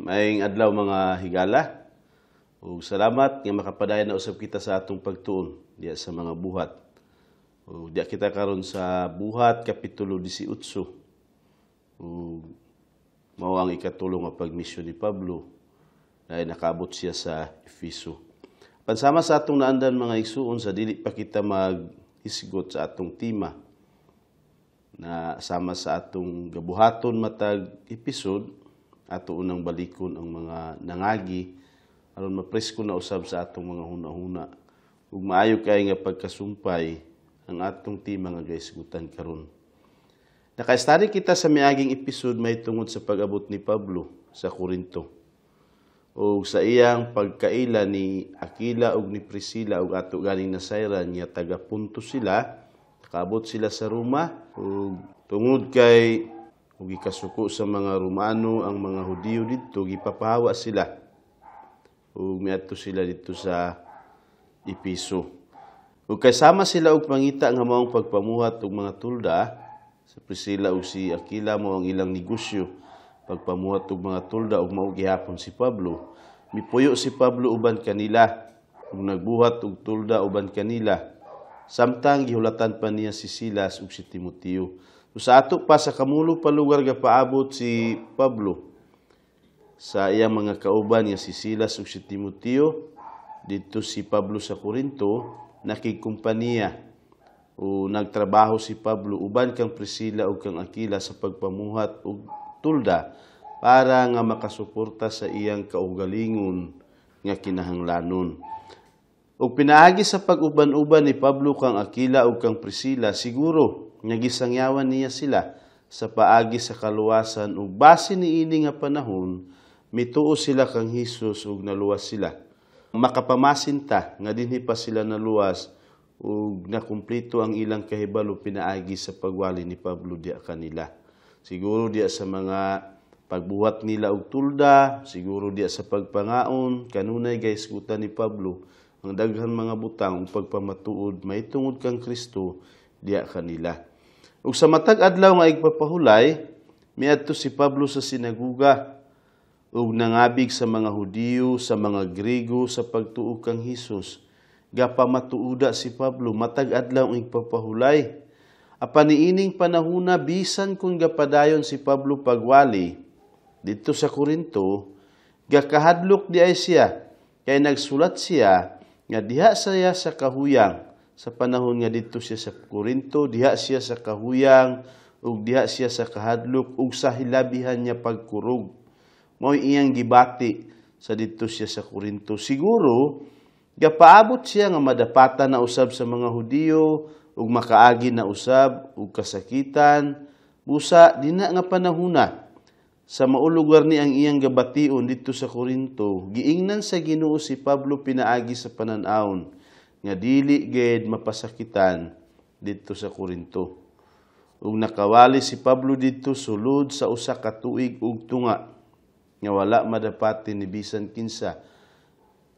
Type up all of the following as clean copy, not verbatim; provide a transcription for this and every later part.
Maayong adlaw, mga higala. Ug salamat nga makapadayon na usab kita sa atong pagtuon diya sa mga Buhat. Ug diya kita karon sa Buhat kapitulo 18. Ug mao ang ikatulo nga pagmisyon ni Pablo dahil nakaabot siya sa Efeso. Pansama sa atong naandan, mga igsuon, sa dili pa kita maghisgot sa atong tema na sama sa atong gabuhaton matag episode, ato unang balikon ang mga nangagi aron mapresko na usab sa atong mga huna-huna ug maayo kay nga pagkasumpay ang atong tema nga gahisgutan karon. Naka-study kita sa miaging episode may tungod sa pag-abot ni Pablo sa Korinto ug sa iyang pagkaila ni Aquila ug ni Priscilla, ug ato ganing nasayran nga taga Ponto sila. Nakaabot sila sa Roma ug tungod kay ug gikasuko sa mga Romano ang mga Hudiyo didto, gipapahawa sila ug miadto sila didto sa Epeso. Ug kay sama sila og pangita nga maong pagpamuhat og mga tulda, sa Priscilla ug si Aquila mao ang ilang negosyo, pagpamuhat og mga tulda, ug mao gihapon si Pablo. Mipuyo si Pablo uban kanila ug nagbuhat og tulda uban kanila samtang gihulatan pa niya si Silas ug si Timoteo. So, sa ato pa sa kamulo pa lugar gapaabot si Pablo sa iyang mga kauban nga si Silas ug si Timoteo didto si Pablo sa Korinto, nakigkumpanya o nagtrabaho si Pablo uban kang Priscilla ug kang Aquila sa pagpamuhat og tulda para nga makasuporta sa iyang kaugalingon nga kinahanglanon. Ug pinaagi sa pag-uban-uban ni Pablo kang Aquila ug kang Priscilla, siguro nga gisangyawan niya sila sa paagi sa kaluwasan, ug base niini nga panahon mituo sila kang Hesus ug naluwas sila. Makapamasin ta nga dinhi pa sila naluwas ug nakumpleto ang ilang kahibalo pinaagi sa pagwali ni Pablo diya kanila. Siguro diya sa mga pagbuhat nila og tulda, siguro diya sa pagpangaon, kanunay gahisgutan ni Pablo ang daghan mga butang ug pagpamatuod mahitungod kang Kristo diya kanila. Ug sa matag adlaw nga igpapahulay, miadto si Pablo sa sinaguga ug nangabig sa mga Hudiyo, sa mga Griego sa pagtuo kang Hesus. Gapamatuoda si Pablo matag adlaw ang igpapahulay. Apan niining panahuna, bisan kung gapadayon si Pablo pagwali didto sa Korinto, gakahadlok di ay siya kay nagsulat siya nga diha siya sa kahuyang sa panahon nga didto siya sa Korinto, diha siya sa kahuyang ug diha siya sa kahadlok ug sa hilabihan niya pagkurog. Mao iyang gibati sa didto siya sa Korinto. Siguro gapaabot siya nga madapatan na usab sa mga Hudiyo ug makaagi na usab ug kasakitan busa dina nga panahuna sa maulugar ni ang iyang gabation didto sa Korinto, giingnan sa Ginoo si Pablo pinaagi sa panan-awon nga dili gid mapasakitan didto sa Korinto. Ug nakawali si Pablo didto sulod sa usa ka tuig ug tunga nga wala madapati ni bisan kinsa.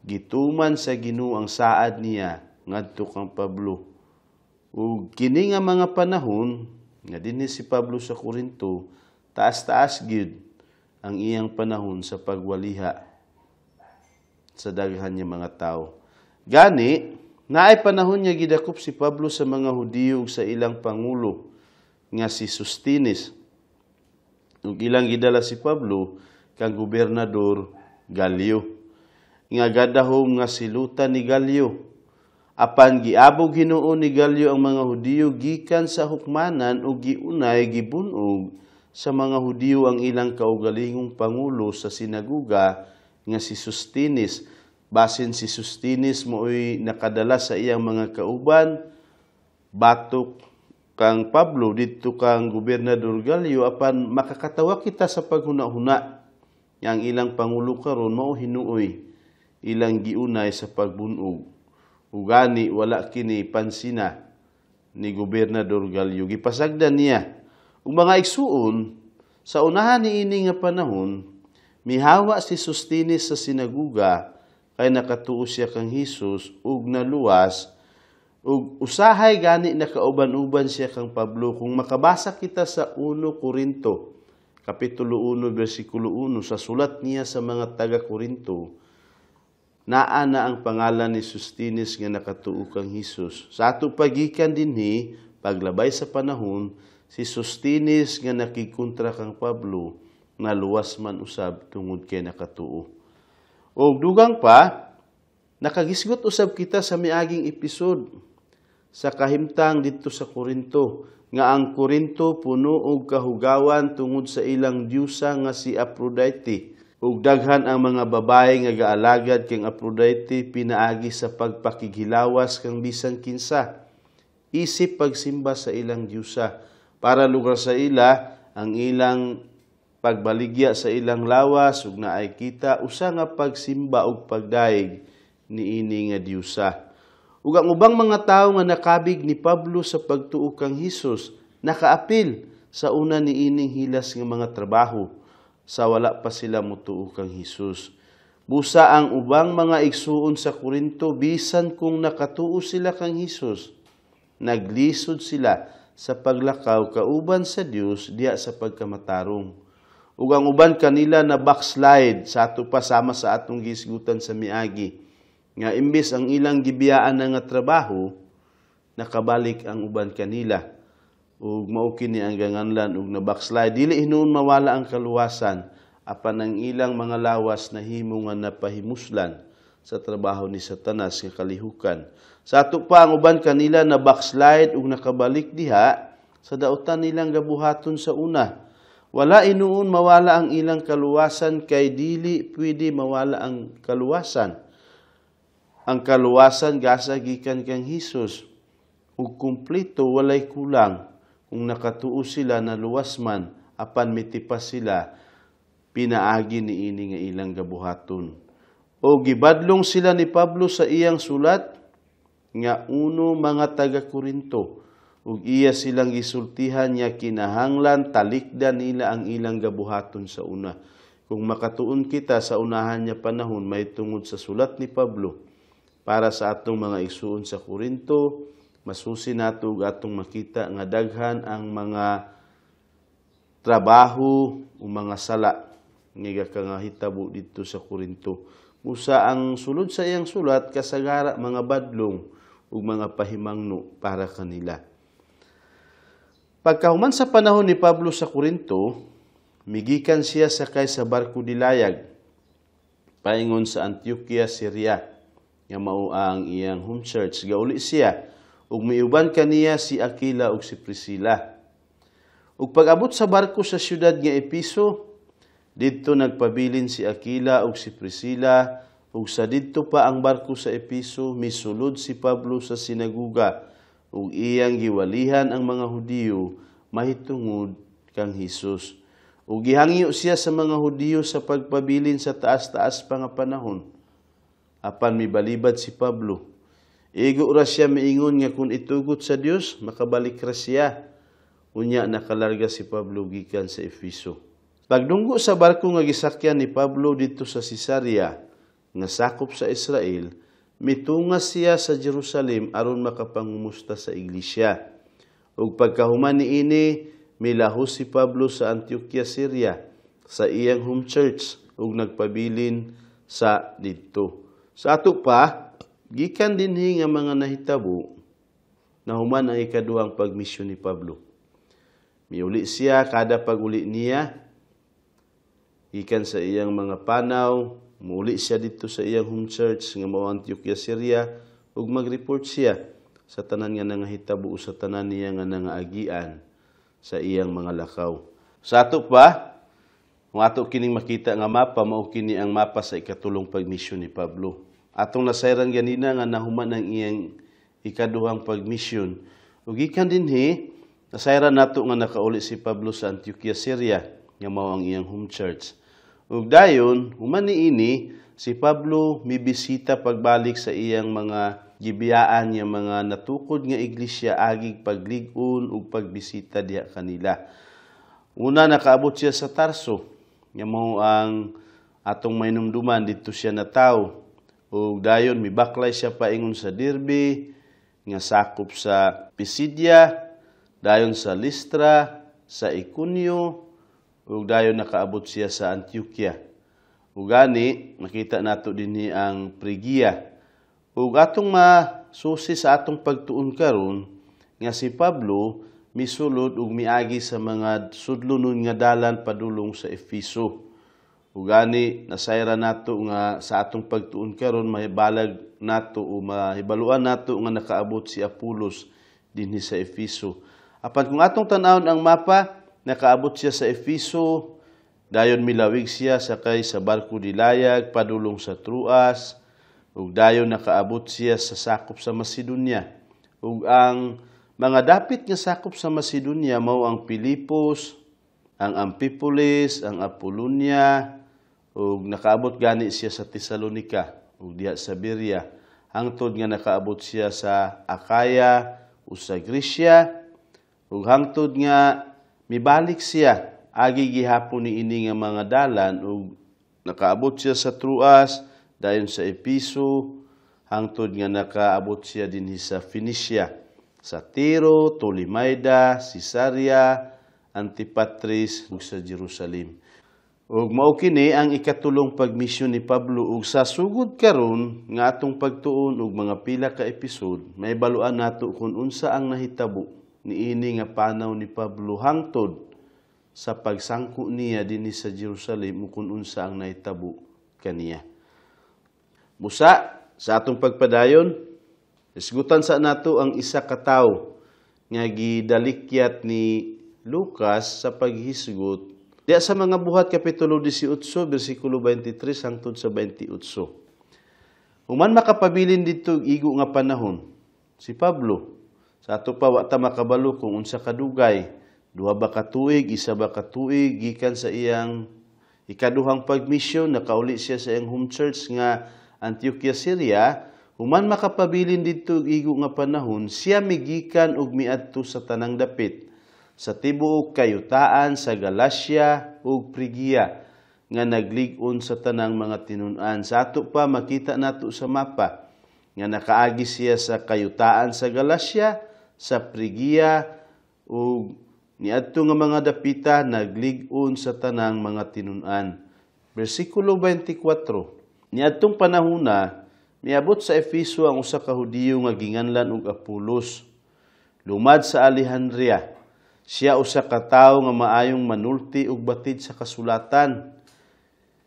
Gituman sa Ginoo ang saad niya ngadto kang Pablo. Ug kini nga mga panahon nga dinhi si Pablo sa Korinto, taas-taas gyud ang iyang panahon sa pagwaliha sa daghan niya mga tao. Gani, naay panahon niya gidakop si Pablo sa mga Hudiyo ug sa ilang pangulo nga si Sostines. Ug ilang gidala si Pablo kang gobernador Galio, nga gadahom nga silutan ni Galio. Apan giabog hinuon ni Galio ang mga Hudiyo gikan sa hukmanan ug giunay gibunog sa mga Hudiyo ang ilang kaugalingong pangulo sa sinaguga nga si Sostines. Basin si Sostines mo'y nakadala sa iyang mga kauban batok kang Pablo didto kang gobernador Galio, apan makakatawa kita sa paghuna-huna nga ang ilang pangulo karon mao hinuoy ilang giunay sa pagbunog. Ugani wala kini pansina ni Gobernador Galio. Gipasagdan niya. Ug mga igsuon, sa unahan niini nga panahon, mihawa si Sostines sa sinaguga kay nakatuo siya kang Hesus ug naluwas, ug usahay gani nakauban-uban siya kang Pablo. Kung makabasa kita sa 1 Korinto Kapitulo 1 bersikulo 1 sa sulat niya sa mga taga-Korinto, naa na ang pangalan ni Sostines nga nakatuo kang Hesus. Sa ato pagikan dinhi, paglabay sa panahon, si Sostines nga nakigkontra kang Pablo naluwas man usab tungod kay nakatuo. Og dugang pa, nakagisgot usab kita sa miaging episode sa kahimtang didto sa Korinto, nga ang Korinto puno og kahugawan tungod sa ilang diyusa nga si Aphrodite. Ug daghan ang mga babae nga gaalagad kang Aphrodite pinaagi sa pagpakighilawas kang bisan kinsa. Isip pagsimba sa ilang diyusa para lugar sa ila ang ilang pagbaligya sa ilang lawas ug naay kita usa nga pagsimba ug pagdaig niini nga diyusa. Ug ang ubang mga tawo nga nakabig ni Pablo sa pagtuo kang Hesus nakaapil sa una niining hilas nga mga trabaho sa wala pa sila motuo kang Hesus. Busa ang ubang mga igsuon sa Korinto, bisan kung nakatuo sila kang Hesus, naglisod sila sa paglakaw kauban sa Dios diya sa pagkamatarong. Ug ang uban kanila na backslide sa ato pa sama sa atong gisgutan sa miagi, nga imbes ang ilang gibiyaan na nga trabaho, nakabalik ang uban kanila. Ug mao kini ang ganganlan ug na backslide. Dili hinuon mawala ang kaluwasan, apan ang ilang mga lawas nahimo nga napahimuslan sa trabaho ni Satanas nga kalihukan. Sa ato pa, ang uban kanila na backslide ug nakabalik diha sa dautan nilang gabuhaton sa una. Wala inuon mawala ang ilang kaluwasan kay dili pwede mawala ang kaluwasan. Ang kaluwasan gasa gikan kang Hesus ug kumpleto, walay kulang. Kung nakatuo sila, naluwas man, apan mitipas sila pinaagi niini nga ilang gabuhaton. O gibadlong sila ni Pablo sa iyang sulat nga uno mga taga Korinto, ug iya silang gisultihan niya kinahanglan talikdan nila ang ilang gabuhaton sa una. Kung makatuon kita sa unahan niya panahon may tungod sa sulat ni Pablo para sa atong mga igsuon sa Korinto, masusi nato ug atong makita nga daghan ang mga trabaho o mga sala nga gakangahitabo didto sa Korinto. Usa ang sulod sa iyang sulat kasagara mga badlong ug mga pahimangno para kanila. Pagkahuman sa panahon ni Pablo sa Korinto, migikan siya sakay sa barko dilayag paingon sa Antioquia, Syria, nga mao ang iyang home church. Gauli siya ug miuban kaniya si Aquila ug si Priscilla. Ug pag-abot sa barko sa syudad nga Episo, didto nagpabilin si Aquila ug si Priscilla, ug sa didto pa ang barko sa Episo, misulod si Pablo sa sinaguga ug iyang giwalihan ang mga Hudiyo mahitungod kang Hesus. Ug gihangyo siya sa mga Hudiyo sa pagpabilin sa taas-taas pa nga panahon. Apan mibalibad si Pablo. Igo ra siya miingon nga kung itugot sa Dios, makabalik ra siya. Unya nakalarga si Pablo gikan sa Efeso. Pagdunggo sa barko nga gisakyan ni Pablo didto sa Cesarea, nga sakop sa Israel, mitunga siya sa Jerusalem aron makapangumusta sa iglesia. Ug pagkahuman niini, milahos si Pablo sa Antioquia, Syria, sa iyang home church ug nagpabilin sa didto. Sa ato pa, gikan dinhi nga mga nahitabo, nahuman ang ikaduhang pagmisyon ni Pablo. Miuli siya kada pag-uli niya, gikan sa iyang mga panaw, muuli siya didto sa iyang home church nga mao Antioquia, Syria, ug mag-report siya sa tanan nga nangahitabo o sa tanan niya nga nangaagian sa iyang mga lakaw. Sa ato pa, kung ato kining makita nga mapa, mao kini ang mapa sa ikatulong pagmisyon ni Pablo. Atong nasayran ganina nga nahuman ang iyang ikaduhang pagmisyon. Ug gikan dinhi, nasayran nato nga nakauli si Pablo sa Antioquia, Syria, nga mao ang iyang home church. Ug dayon, human niini, si Pablo mibisita pagbalik sa iyang mga gibiyaan nga mga natukod nga iglesia agig paglig-on ug pagbisita diha kanila. Una, nakaabot siya sa Tarso, nga mao ang atong mainumduman didto siya nataw. Ug dayon mibaklay siya paingon sa Derbe nga sakop sa Pisidia, dayon sa Listra, sa Iconio, ug dayon nakaabot siya sa Antioquia. Ug gani makita nato dinhi ang Prigia. Ug atong masusi sa atong pagtuon karon nga si Pablo misulod ug miagi sa mga sudlonon nga dalan padulong sa Efeso. Ug gani nasayran nato nga sa atong pagtuon karon mahibalag nato o mahibaluan nato nga nakaabot si Apolos dinhi sa Efeso. Apan kung atong tan-awon ang mapa, nakaabot siya sa Efeso, dayon milawig siya sakay sa barko dilayag padulong sa Troas, ug dayon nakaabot siya sa sakop sa Macedonia. Ug ang mga dapit nga sakop sa Macedonia mao ang Pilipos, ang Amphipolis, ang Apollonia, ug nakaabot gani siya sa Tesalonica ug diha sa Berea, hangtod nga nakaabot siya sa Acaya o sa Grecia, ug hangtod nga mibalik siya agi gihapon niini nga mga dalan ug nakaabot siya sa Troas, dayon sa Episo, hangtod nga nakaabot siya dinhi sa Phoenicia, sa Tiro, Ptolemaida, Cesarea, Antipatris ug sa Jerusalem. Ug mao kini ang ikatulong pagmisyon ni Pablo, ug sa sugod karon nga atong pagtuon og mga pila ka episode, mahibaluan nato kung unsa ang nahitabo niini nga panaw ni Pablo hangtod sa pagsangko niya dinhi sa Jerusalem ug kung unsa ang nahitabo kaniya. Busa sa atong pagpadayon, isgutan sa nato ang isa ka tawo nga gidalikyat ni Lucas sa paghisgot diya sa mga Buhat kapitulo 18 bersikulo 23 hangtod sa 28. Human makapabilin didto og igo nga panahon si Pablo, sa ato pa wa ta makabalo kung unsa kadugay, 2 ba ka tuig, 1 ba ka tuig, gikan sa iyang ikaduhang pagmisyon, nakauli siya sa iyang home church nga Antioquia, Syria. Human makapabilin didto og igo nga panahon, siya migikan og miadto sa tanang dapit sa tibuok kayutaan sa Galacia ug Prigia nga naglig-on sa tanang mga tinun-an. Sa ato pa makita nato sa mapa nga nakaagi siya sa kayutaan sa Galacia, sa Prigia ug niadto nga mga dapita naglig-on sa tanang mga tinun-an. Bersikulo 24. Niadtong panahona, miabot sa Efeso ang usa ka Hudiyo nga ginganlan og Apolos, lumad sa Alejandria. Siya usa ka tawo nga maayong manulti ug batid sa kasulatan.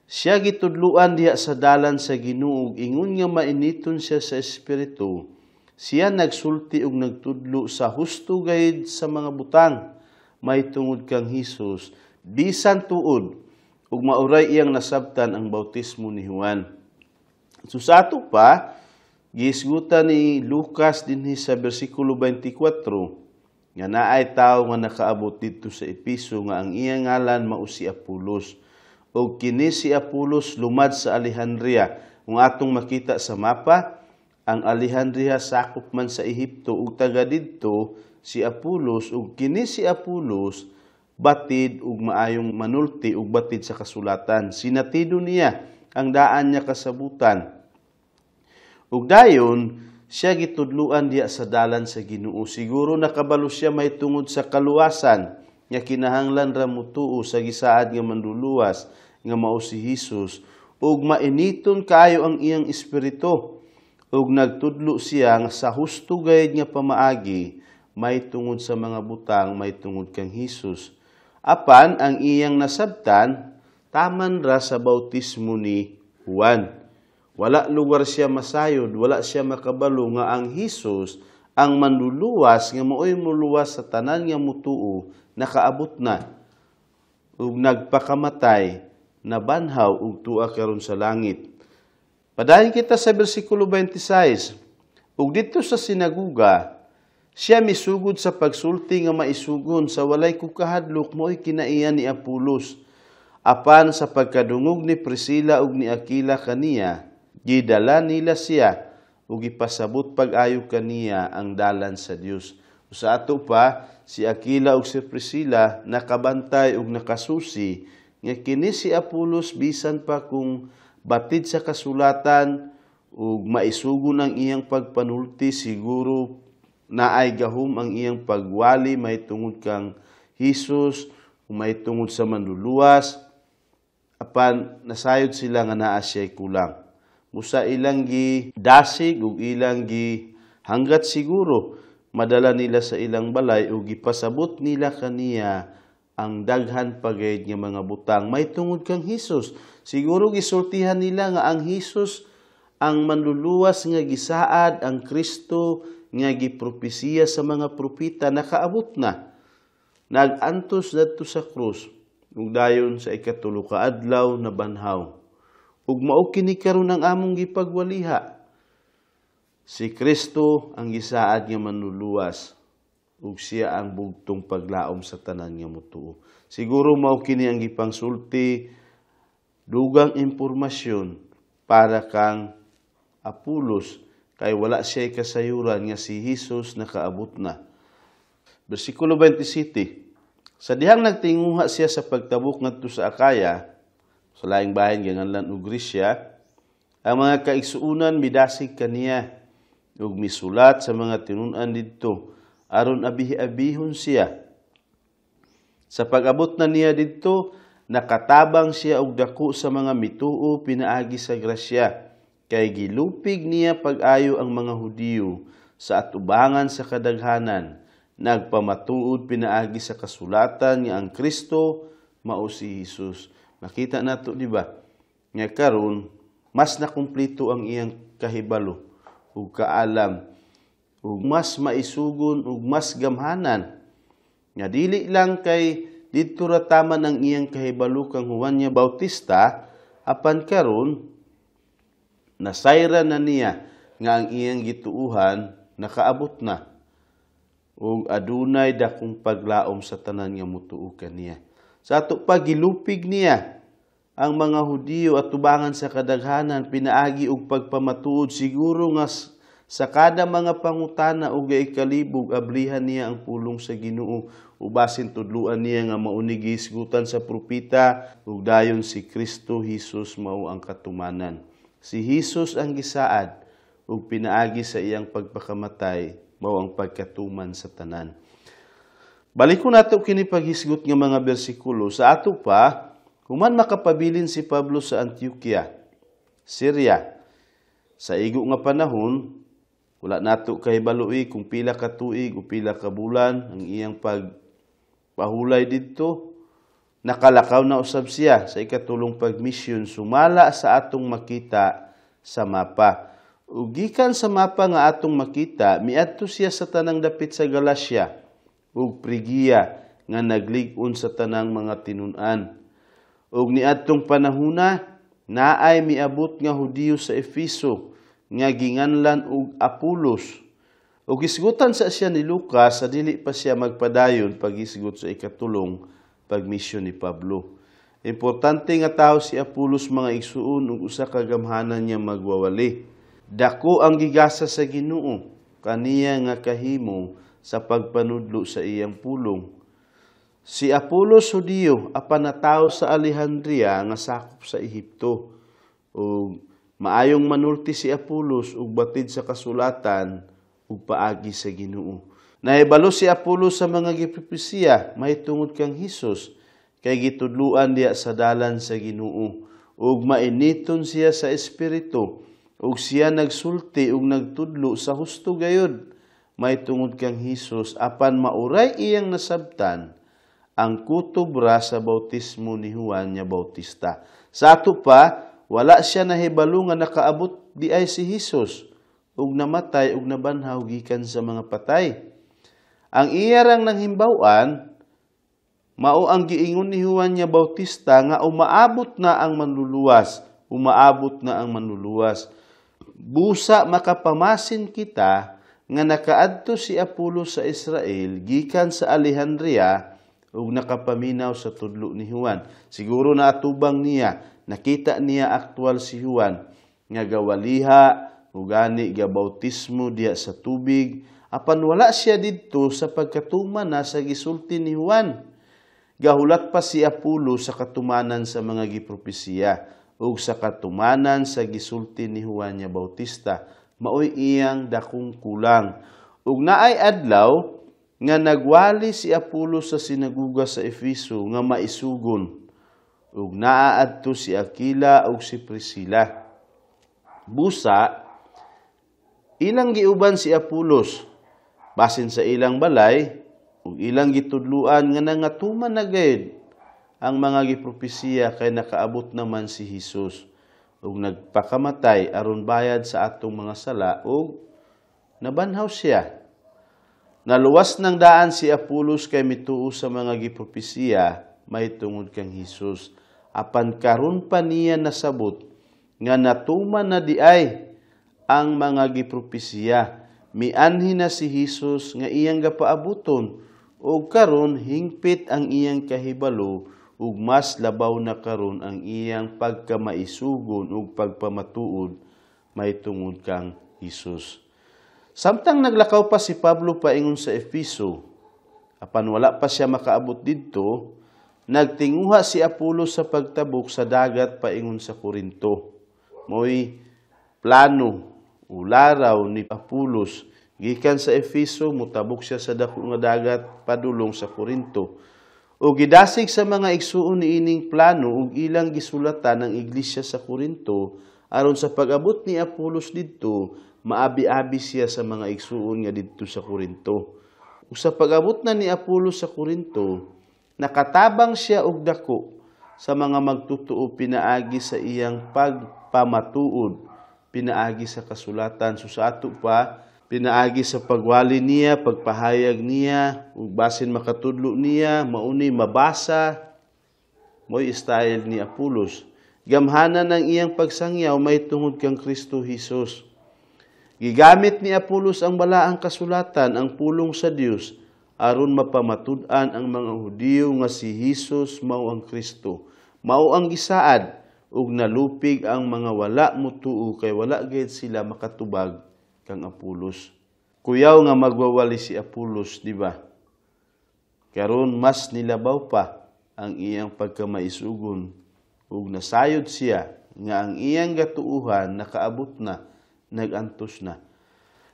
Siya gitudluan diha sa dalan sa Ginoo ug ingon nga mainiton siya sa espiritu. Siya nagsulti ug nagtudlo sa husto gayud sa mga butang mahitungod kang Hesus, bisan tuod ug mauray iyang nasabtan ang bautismo ni Juan. So sa ato pa, gihisgutan ni Lucas dinhi sa bersikulo 24 nga naay tawo nga nakaabot didto sa Episo nga ang iyang ngalan mao si Apolos. Og kini si Apolos lumad sa Alejandria. Kung atong makita sa mapa, ang Alejandria sakop man sa Ehipto ug taga didto si Apolos, ug kini si Apolos batid ug maayong manulti ug batid sa kasulatan. Sinatido niya ang daan niya kasabutan. Ug dayon siya gitudluan diya sa dalan sa Ginoo. Siguro nakabalo siya mahitungod sa kaluwasan nga kinahanglan ra motuo sa gisaad nga manduluwas nga mao si Hesus, ug mainiton kaayo ang iyang espiritu ug nagtudlo siya nga sa husto gayud nga pamaagi mahitungod sa mga butang mahitungod kang Hesus. Apan ang iyang nasabtan taman ra sa bautismo ni Juan. Wala lugar siya masayod, wala siya makabalo nga ang Hesus ang manluluwas nga maoy muluwas sa tanan nga mutuo nakaabot na ug nagpakamatay, nabanhaw ug tuwa karon sa langit. Padayon kita sa bersikulo 26. Ug didto sa sinaguga, siya misugod sa pagsulti nga maisugon sa walay kukahadlok, maoy kinaiyan ni Apolos. Apan sa pagkadungog ni Priscilla ug ni Aquila kaniya, gidala nila siya ug gipasabot pag-ayo kaniya ang dalan sa Dios. Sa ato pa, si Aquila ug si Priscilla nakabantay ug nakasusi nga kini si Apolos bisan pa kung batid sa kasulatan ug maisugon ang iyang pagpanulti, siguro naay gahom ang iyang pagwali mahitungod kang Hesus Mahitungod sa Manluluwas, apan nasayod sila nga naa siya'y kulang. Busa ilang gi dasig ug ilang gi hanggat siguro madala nila sa ilang balay ug gipasabot nila kaniya ang daghan pagayod nga mga butang mahitungod kang Hesus. Siguro gisultihan nila nga ang Hesus ang Manluluwas nga gisaad, ang Kristo nga gipropesiya sa mga propeta, nakaabot na. Nagantos dadto sa krus ug dayon sa ikatulo ka adlaw nabanhaw. Ug mao kini karon ang among gipagwaliha. Si Kristo ang gisaad nga Manluluwas ug siya ang bugtong paglaom sa tanan nga mutuo. Siguro mao kini ang gipangsulti, dugang impormasyon para kang Apolos, kay wala siya kasayuran nga si Hesus nakaabot na. Bersikulo 27. Sa dihang nagtinguha siya sa pagtabok ngadto sa Akaya, sa laing bahin gianganlan og Gresya, ang mga kaigsuonan midasig kaniya ug misulat sa mga tinun-an didto aron abihi-abihon siya. Sa pag-abot na niya didto, nakatabang siya og dako sa mga mituo pinaagi sa grasya, kay gilupig niya pag-ayo ang mga Hudiyo sa atubangan sa kadaghanan, nagpamatuod pinaagi sa kasulatan nga ang Kristo mao si Hesus. Makita nato, di ba, nga karon mas nakumplito ang iyang kahibalo ug kaalam, ug mas maisugon ug mas gamhanan, nga dili lang kay didto ra taman ang iyang kahibalo kang Juan nga Bautista, apan karon nasayran na niya nga ang iyang gituuhan nakaabot na ug adunay dakong paglaom sa tanan nga mutuo kaniya. Sa ato pa, gilupig niya ang mga Hudiyo at tubangan sa kadaghanan pinaagi og pagpamatuod. Siguro nga sa kada mga pangutana og ikalibog, ablihan niya ang pulong sa Ginoo, ubasin tudluan niya nga mao ni gihisgutan sa propeta ug dayon si Kristo Hesus mao ang katumanan. Si Hesus ang gisaad ug pinaagi sa iyang pagpakamatay mao ang pagkatuman sa tanan. Balikon nato kini paghisgot nga mga bersikulo. Sa ato pa, human makapabilin si Pablo sa Antioquia, Syria. Sa igo nga panahon, wala nato kahibaloy kung pila ka tuig o pila ka bulan ang iyang pagpahulay didto. Nakalakaw na usab siya sa ikatulong pagmisyon sumala sa atong makita sa mapa. Ug gikan sa mapa nga atong makita, miadto siya sa tanang dapit sa Galacia ug Prigia nga naglig-on sa tanang mga tinun-an. Ug niadtong panahona, naay miabot nga Hudiyo sa Efeso nga ginganlan og Apolos. Ug hisgutan sa siya ni Lucas sa dili pa siya magpadayon paghisgot sa ikatulong pagmisyon ni Pablo. Importante nga tawo si Apolos, mga igsuon, ug usa ka gamhanan niya magwawali. Dako ang gigasa sa Ginoo kaniya nga kahimo sa pagpanudlo sa iyang pulong. Si Apolos Hudiyo apan natawo sa Alejandria nga sakop sa Ehipto. Ug maayong manulti si Apolos ug batid sa kasulatan ug paagi sa Ginoo. Nahibalo si Apolos sa mga gipropesiya mahitungod kang Hesus, kay gitudluan diya sa dalan sa Ginoo, ug mainiton siya sa espiritu, ug siya nagsulti ug nagtudlo sa husto gayud mahitungod kang Hesus, apan mauray iyang nasabtan ang kutob ra sa bautismo ni Juan nga Bautista. Sa ato pa, wala siya nahibalo nga nakaabot di ay si Hesus ug namatay ug nabanhaw gikan sa mga patay. Ang iya rang nanghimbaw-an mao ang giingon ni Juan nga Bautista nga umaabot na ang Manluluwas, umaabot na ang Manluluwas. Busa makapamasin kita nga nakaadto si Apolos sa Israel gikan sa Alejandria ug nakapaminaw sa tudlo ni Juan. Siguro naatubang niya, nakita niya aktual si Juan nga gawaliha ug gani gabautismo diya sa tubig, apan wala siya didto sa pagkatuman na sa gisulti ni Juan. Gahulat pa si Apolos sa katumanan sa mga gipropesiya ug sa katumanan sa gisulti ni Juan nga Bautista. Maoy iyang dakong kulang. Ug naay adlaw nga nagwali si Apolos sa sinaguga sa Efeso nga maisugon, ug naa adto si Aquila ug si Priscilla. Busa ilang giuban si Apolos basin sa ilang balay ug ilang gitudluan nga nangatuman na gayud ang mga gipropesiya kay nakaabot naman si Hesus ug nagpakamatay aron bayad sa atong mga sala ug nabanhaw siya. Naluwas ng daan si Apolos kay mituo sa mga gipropesiya mahitungod kang Hesus. Apan karon pa niya nasabot nga natuman na diay ang mga gipropesiya. Mianhi na si Hesus nga iyang gapaabuton ug karon hingpit ang iyang kahibalo ug mas labaw na karon ang iyang pagkamaisugon ug pagpamatuod mahitungod kang Hesus. Samtang naglakaw pa si Pablo paingon sa Efeso, apan wala pa siya makaabot didto, nagtinguha si Apolos sa pagtabok sa dagat paingon sa Korinto. Mo'y plano o laraw ni Apolos gikan sa Efeso, mutabok siya sa dako nga dagat padulong sa Korinto. O gidasig sa mga igsuon niining plano ug ilang gisulatan ang iglesia sa Korinto aron sa pag-abot ni Apolos didto, maabi-abi siya sa mga igsuon nga didto sa Korinto. Ug sa pag-abot na ni Apolos sa Korinto, nakatabang siya og dako sa mga magtutuo pinaagi sa iyang pagpamatuod, pinaagi sa kasulatan. So sa ato pa, pinaagi sa pagwali niya, pagpahayag niya, ug basin makatudlo niya, mauni mabasa, mo'y style ni Apolos. Gamhanan ang iyang pagsangyaw may tungod kang Kristo Hesus. Gigamit ni Apolos ang balaang kasulatan, ang pulong sa Dios, aron mapamatud-an ang mga Hudiyo nga si Hesus mao ang Kristo. Mao ang gisaad ug nalupig ang mga wala mutuo kay wala gayud sila makatubag kang Apolos. Kuyaw nga magwawali si Apolos, di ba? Karon mas nilabaw pa ang iyang pagkamaisugon ug nasayod siya nga ang iyang gatuohan nakaabot na, nagantos na.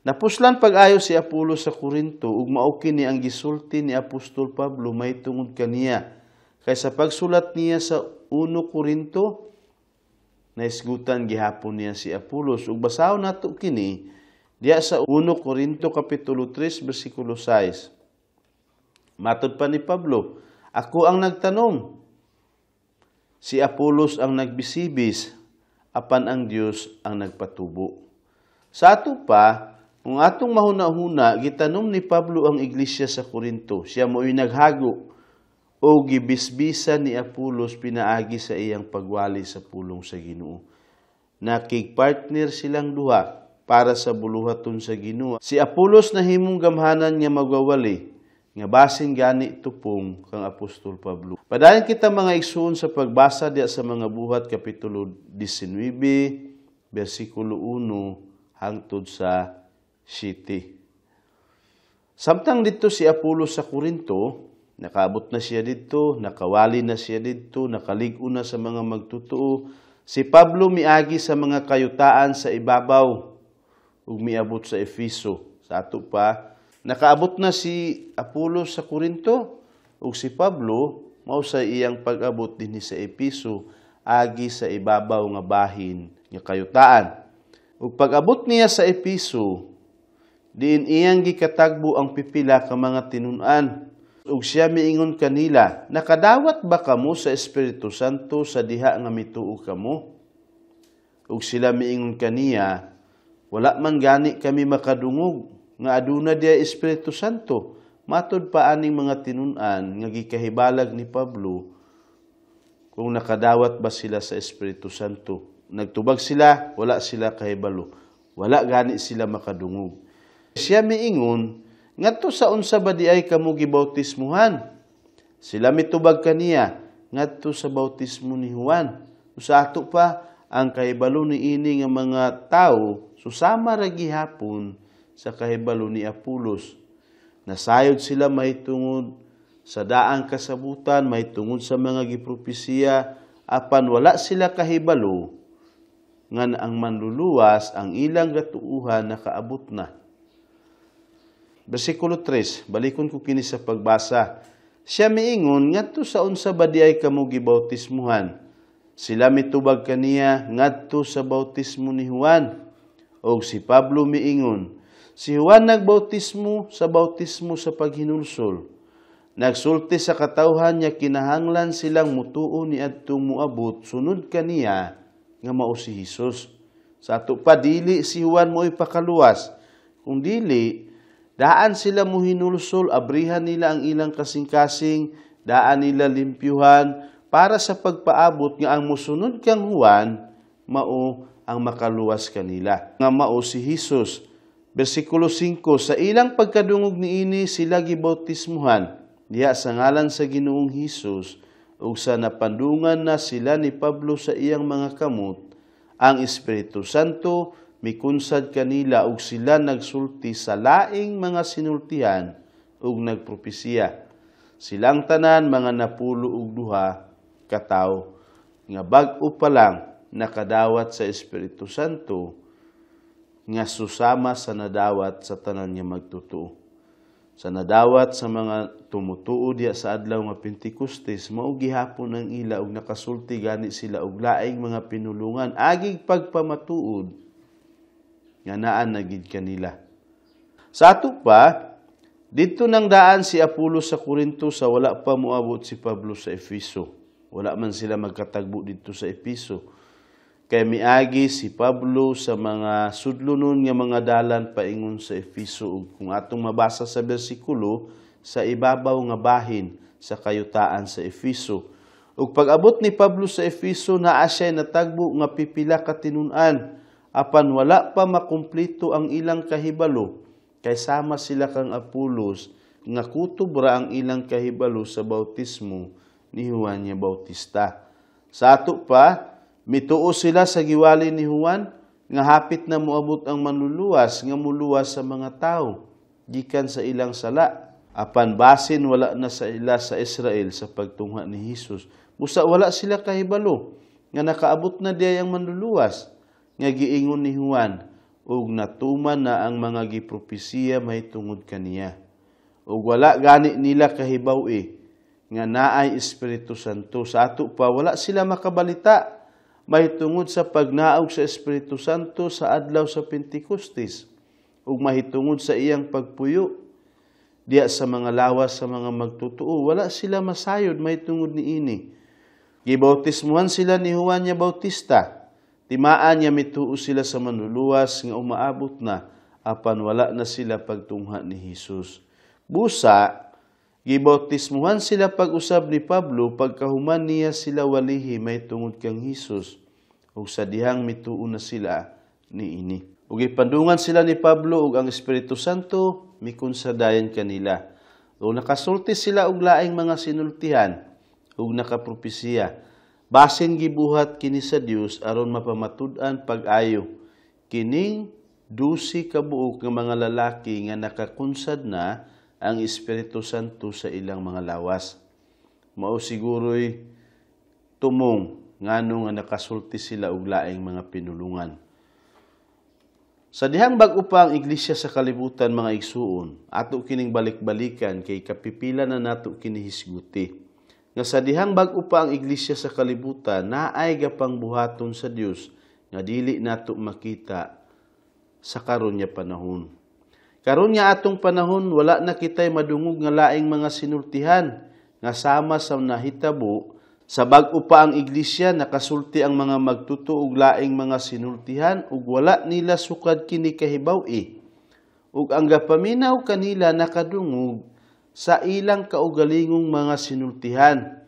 Napuslan pag-ayo si Apolos sa Korinto ug mao kini ang gisulti ni Apostol Pablo mahitungod kaniya. Kay sa pagsulat niya sa 1 Korinto, naisgutan gihapon niya si Apolos. Ug basahon nato kini diya sa 1 Korinto kapitulo 3 bersikulo 6. Matod pa ni Pablo, ako ang nagtanom, si Apolos ang nagbisibis, apan ang Dios ang nagpatubo. Sa ato pa, kung atong mahuna-huna, gitanom ni Pablo ang iglesia sa Korinto. Siya mo'y naghago o gibisbisan ni Apolos pinaagi sa iyang pagwali sa pulong sa Ginoo. Nakigpartner silang duha para sa buluhaton sa Ginoo. Si Apolos nahimong gamhanan nga magwawali, nga basin gani tupong kang Apostol Pablo. Padayon kita mga igsuon sa pagbasa diya sa mga Buhat kapitulo 19, bersikulo 1 hangtod sa 7. Samtang dito si Apolos sa Korinto, nakaabot na siya dito, nakawali na siya dito, nakalig-o na sa mga magtutuo. Si Pablo miagi sa mga kayutaan sa ibabaw ug miabot sa Efeso. Sa ato pa, nakaabot na si Apolos sa Korinto ug si Pablo mao sa iyang pag-abot dinhi sa Efeso agi sa ibabaw nga bahin nga kayutaan. Ug pag-abot niya sa Efeso, diin iyang gikatagbo ang pipila ka mga tinun-an. Ug siya miingon kanila, nakadawat ba kamo sa Espiritu Santo sa diha nga mituo kamo? Ug sila miingon kaniya, wala man gani kami makadungog nga aduna diya Espiritu Santo. Matod pa aning mga tinun-an nga gikahibalag ni Pablo kung nakadawat ba sila sa Espiritu Santo. Nagtubag sila, wala sila kahibalo. Wala gani sila makadungog. Siya miingon, ngadto sa unsa ba di ay kamo gibautismuhan? Sila mitubag kaniya, ngadto sa bautismo ni Juan. Sa ato pa, ang kahibalo niini nga mga tawo susama ra gihapon sa kahibalo ni Apolos. Nasayod sila mahitungod sa daang kasabutan, mahitungod sa mga gipropesiya, apan wala sila kahibalo ngan ang manluluwas ang ilang gatuuhan nakaabot na. Versikulo 3, balikon ko kini sa pagbasa. Siya miingon, "Ngadto sa unsa ba di ay kamo gibautismuhan?" Sila mitubag kaniya, "Ngadto sa bautismo ni Juan." Og si Pablo miingon, "Si Juan nagbautismo sa bautismo sa paghinulsol. Nagsulti sa katawhan niya kinahanglan silang mutuo ni adtong moabot sunod kaniya nga mao si Hesus." Sa ato pa, dili si Juan mo ipakaluwas. Kung dili, daan sila mo hinulsol, abrihan nila ang ilang kasing-kasing, daan nila limpyuhan para sa pagpaabot nga ang musunod kang Juan mao ang makaluwas kanila, nga mao si Hesus. Versikulo 5, sa ilang pagkadungog niini, sila gibautismuhan diha sa ngalan sa Ginoong Hesus, ug sa napandungan na sila ni Pablo sa iyang mga kamot, ang Espiritu Santo mikunsad kanila ug sila nagsulti sa laing mga sinultihan ug nagpropesiya. Silang tanan mga 12 katawo nga bag-o pa lang nakadawat sa Espiritu Santo nga susama sa nadawat sa tanan nga magtutuo. Sa nadawat sa mga tumutuo diya sa adlaw nga Pentecostes, mao gihapon ang ila ug nakasulti gani sila og laing mga pinulungan agig pagpamatuod nga naan na gid kanila. Sa ato pa, didto nang daan si Apolos sa Corinto sa wala pa moabot si Pablo sa Efeso. Wala man sila magkatagbo didto sa Efeso. Kay miagi si Pablo sa mga sudlonon nga mga dalan paingon sa Efeso, ug kung atong mabasa sa bersikulo, sa ibabaw nga bahin sa kayutaan sa Efeso. Ug pag-abot ni Pablo sa Efeso, naa siya natagbo nga pipila ka tinun-an, apan wala pa makumplito ang ilang kahibalo, kay sama sila kang Apolos nga kutob ra ang ilang kahibalo sa bautismo ni Juan nga Bautista. Sa ato pa, mituo sila sa giwali ni Juan nga hapit na moabot ang manluluwas nga muluwas sa mga tao gikan sa ilang sala. Apan basin wala na sa ila sa Israel sa pagtungha ni Hesus. Busa wala sila kahibalo nga nakaabot na diay ang manluluwas nga giingon ni Juan ug natuman na ang mga gipropesiya mahitungod kaniya. Ug wala gani nila kahibaw-i nga naay Espiritu Santo. Sa ato pa, wala sila makabalita mahitungod sa pagnaog sa Espiritu Santo sa adlaw sa Pentecostes ug mahitungod sa iyang pagpuyo diya sa mga lawas sa mga magtutuo. Wala sila masayod mahitungod niini. Gibautismuhan sila ni Juan nga Bautista. Timaan niya mituo sila sa manluluwas nga umaabot na, apan wala na sila pagtungha ni Hesus. Busa, gibautismuhan sila pag-usab ni Pablo pagkahuman niya sila walihi may tungod kang Hesus, ug sa dihang mituo na sila niini. Ug gipandungan sila ni Pablo ug ang Espiritu Santo mikonsadayan kanila. Ug nakasulti sila og laing mga sinultihan ug nakapropesiya. Basin gibuhat kini sa Dios aron mapamatud-an pag-ayo kining 12 ka buok nga mga lalaki nga nakakunsad na ang Espiritu Santo sa ilang mga lawas. Mao siguro'y tumong ngano nga nakasulti sila og laing mga pinulungan. Sa dihang bag-o pa ang iglesia sa kalibutan, mga igsuon, ato kining balik-balikan kay kapipila na nato kini hisguti. Nga sa dihang bag-o pa ang iglesia sa kalibutan, naay gapang buhaton sa Dios nga dili nato makita sa karon nga panahon. Karon nga atong panahon, wala na kitay madungog nga laing mga sinultihan nga sama sa nahitabo sa bag-o pa ang iglesia. Nakasulti ang mga magtutuo og laing mga sinultihan ug wala nila sukad kini kahibaw-i. Ug ang gapaminaw kanila nakadungog sa ilang kaugalingong mga sinultihan.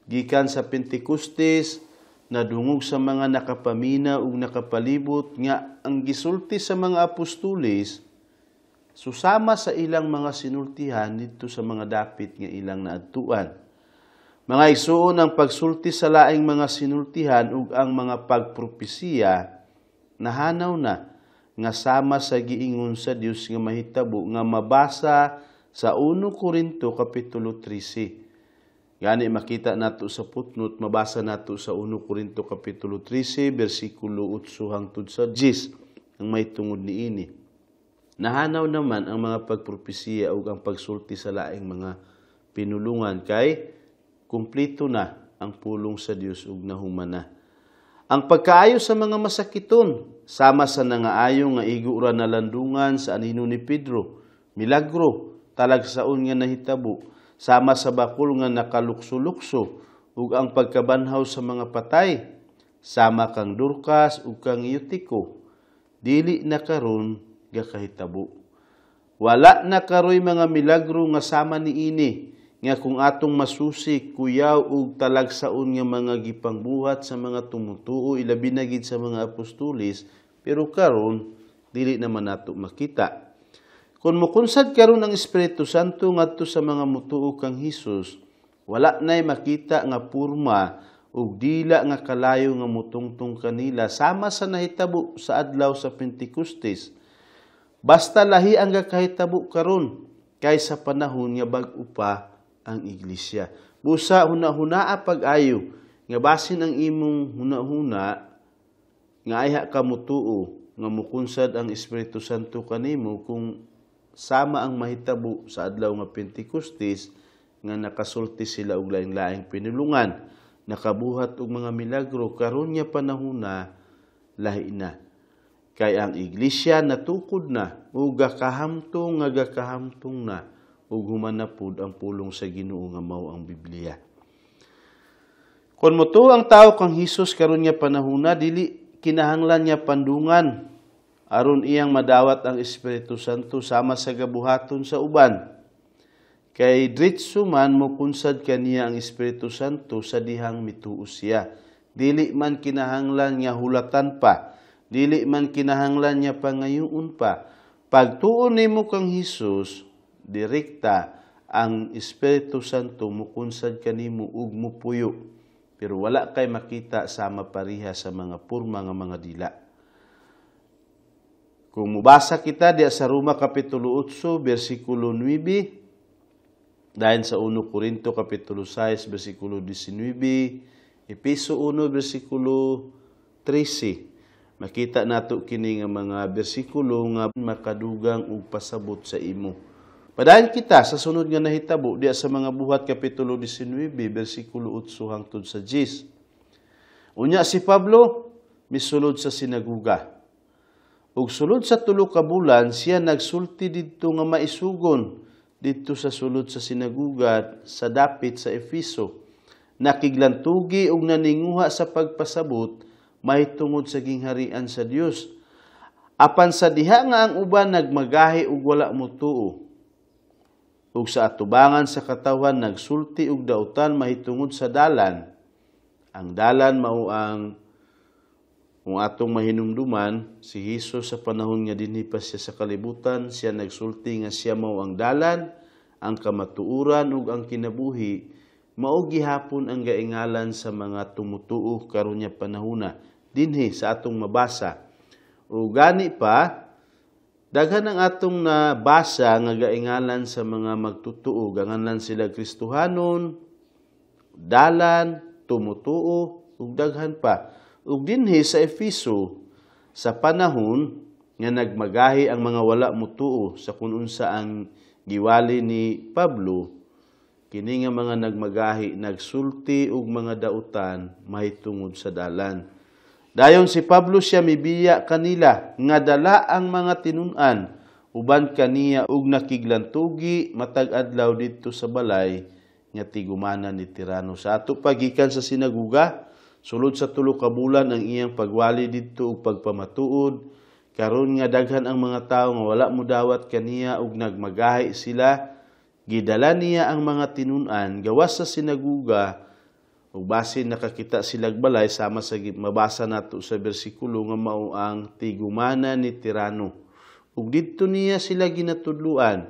Gikan sa Pentecostes, nadungog sa mga nakapamina ug nakapalibot nga ang gisulti sa mga apostoles susama sa ilang mga sinultihan didto sa mga dapit nga ilang naadtuan. Mga igsuon, ang pagsulti sa laing mga sinultihan ug ang mga pagpropesiya nahanaw na nga sama sa giingon sa Dios nga mahitabo nga mabasa sa 1 Korinto Kapitulo 13. Gani makita nato sa footnote, mabasa nato sa 1 Korinto Kapitulo 13, versikulo 8 hangtod sa 10, ang may tungod niini. Nahanaw naman ang mga pagpropesiya ug ang pagsulti sa laing mga pinulungan kay kumpleto na ang pulong sa Dios ug nahuman na. Ang pagkaayo sa mga masakiton, sama sa nangaayo nga igo ra nalandungan sa anino ni Pedro, milagro, talagsaon nga nahitabo, sama sa bakul nga nakalukso-lukso, ug ang pagkabanhaw sa mga patay, sama kang Dorcas ug kang Eutico, dili na karon gakahitabo. Wala na karoy mga milagro nga sama niini, nga kung atong masusi, kuyaw ug talagsaon nga mga gipangbuhat sa mga tumutuo, ilabi na gid sa mga apostoles, pero karon dili naman nato makita. Kung mukunsad karon ang Espiritu Santo ngadto sa mga mutuo kang Hesus, wala na'y makita nga purma ug dila nga kalayo nga mutungtong kanila sama sa nahitabo sa adlaw sa Pentecostes. Basta lahi ang gakahitabo karon kaysa panahon nga bag-o pa ang iglesia. Busa huna-hunaa pag-ayo nga basin ang imong huna-huna nga ayha ka mutuo nga mukunsad ang Espiritu Santo kanimo kung sama ang mahitabo sa adlaw nga Pentecostes nga nakasulti sila og laing-laing pinulungan, nakabuhat og mga milagro. Karon nga panahona lahi na. Kay ang iglesia natukod na ug gakahamtong nga gakahamtong na ug human na pud ang pulong sa Ginoo nga mao ang Biblia. Kung mutuo ang tao kang Hesus karon nga panahona, dili kinahanglan niya pandungan aron iyang madawat ang Espiritu Santo sama sa gabuhaton sa uban. Kay diretso man mokunsad kaniya ang Espiritu Santo sa dihang mituo siya. Dili man kinahanglan nga hulatan pa, dili man kinahanglan niya pangayoon pa. Pagtuo nimo kang Hesus, direkta ang Espiritu Santo mukunsad kanimo ug mupuyo. Pero wala kay makita sama pareha sa mga purma nga mga dila. Kung mubasa kita diya sa Roma Kapitulo 8, versikulo 9, dahil sa 1 Korinto Kapitulo 6, versikulo 19, Epeso 1, versikulo 13, makita nato kini nga mga bersikulo nga makadugang og pasabot sa imo. Padayon kita sa sunod nga nahitabo diya sa mga Buhat Kapitulo 19, versikulo 8 hangtod sa 10. Unya si Pablo misulod sa sinaguga. Ug sulod sa 3 ka bulan siya nagsulti didto nga maisugon didto sa sulod sa sinaguga sa dapit sa Efeso. Nakiglantugi ug naninguha sa pagpasabot mahitungod sa gingharian sa Dios. Apan sa diha nga ang uban nagmagahi ug wala motuo, ug sa atubangan sa katawhan nagsulti og dautan mahitungod sa dalan. Ang dalan mao ang kung atong mahinumduman si Hesus sa panahon nga dinhi pa siya sa kalibutan, siya nagsulti nga siya mao ang dalan, ang kamatuoran ug ang kinabuhi. Mao gihapon ang gaingalan sa mga tumutuo karon nya panahona dinhi sa atong mabasa. O gani pa daghan ang atong nabasa nga gaingalan sa mga magtutuo, ganganlan sila Kristohanon, dalan, tumutuo ug daghan pa. Ug dinhi sa Efeso sa panahon nga nagmagahi ang mga wala mutuo sa kun unsa ang giwali ni Pablo, kini nga mga nagmagahi nagsulti og mga dautan mahitungod sa dalan. Dayon si Pablo siya mibiya kanila nga dala ang mga tinun-an uban kaniya ug nakiglantugi matag adlaw didto sa balay nga tigumanan ni Tirano. Sa ato pagikan sa sinaguga, sulod sa 3 ka bulan ang iyang pagwali didto ug pagpamatuod. Karon nga daghan ang mga tawo nga wala modawat kaniya ug nagmagahi sila, gidala niya ang mga tinun-an gawas sa sinaguga ug basin nakakita silag balay sama sa mabasa nato sa bersikulo nga mao ang tigumana ni Tirano. Ug didto niya sila ginatudluan.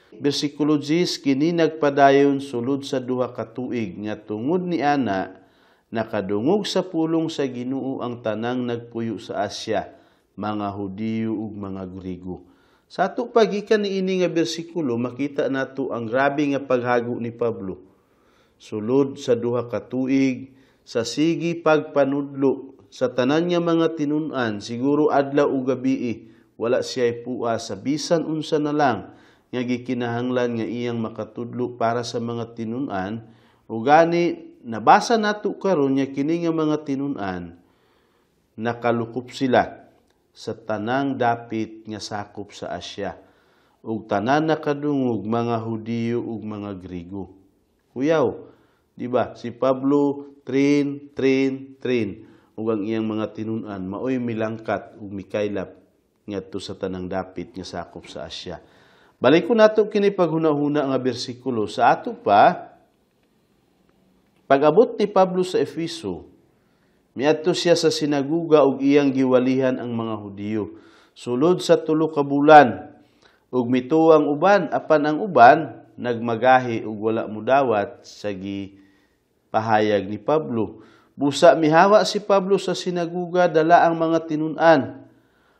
Bersikulo 10, kini nagpadayon sulod sa 2 ka tuig nga tungod ni ana nakadungog sa pulong sa Ginoo ang tanang nagpuyo sa Asya, mga Hudiyo ug mga Grigo. Sa ato pagikan niini nga bersikulo, makita nato ang grabe nga paghago ni Pablo. Sulod sa 2 ka tuig, sa sige pagpanudlo sa tanan nga mga tinun-an, siguro adlaw ug gabii, Wala siya pua sa bisan unsa na lang nga gikinahanglan nga iyang makatudlo para sa mga tinun-an. Ug gani nabasa nato karon nga kini nga mga tinun-an nakalukop sila sa tanang dapit nga sakop sa Asya, ug tanan nakadungog, mga Hudiyo ug mga Grigo. Kuyaw, di ba? Si Pablo train, train, train ug ang iyang mga tinun-an maoy milangkat ug mikaylap ngadto sa tanang dapit nga sakop sa Asya. Balik ko nato kini paghuna-huna nga bersikulo sa ato pa. Pag-abot ni Pablo sa Efeso, miadto siya sa sinaguga ug iyang giwalihan ang mga Hudiyo sulod sa 3 ka bulan, ug mituo ang uban, apan ang uban nagmagahi ug wala mudawat sa gipahayag ni Pablo. Busa mihawa si Pablo sa sinaguga dala ang mga tinun-an.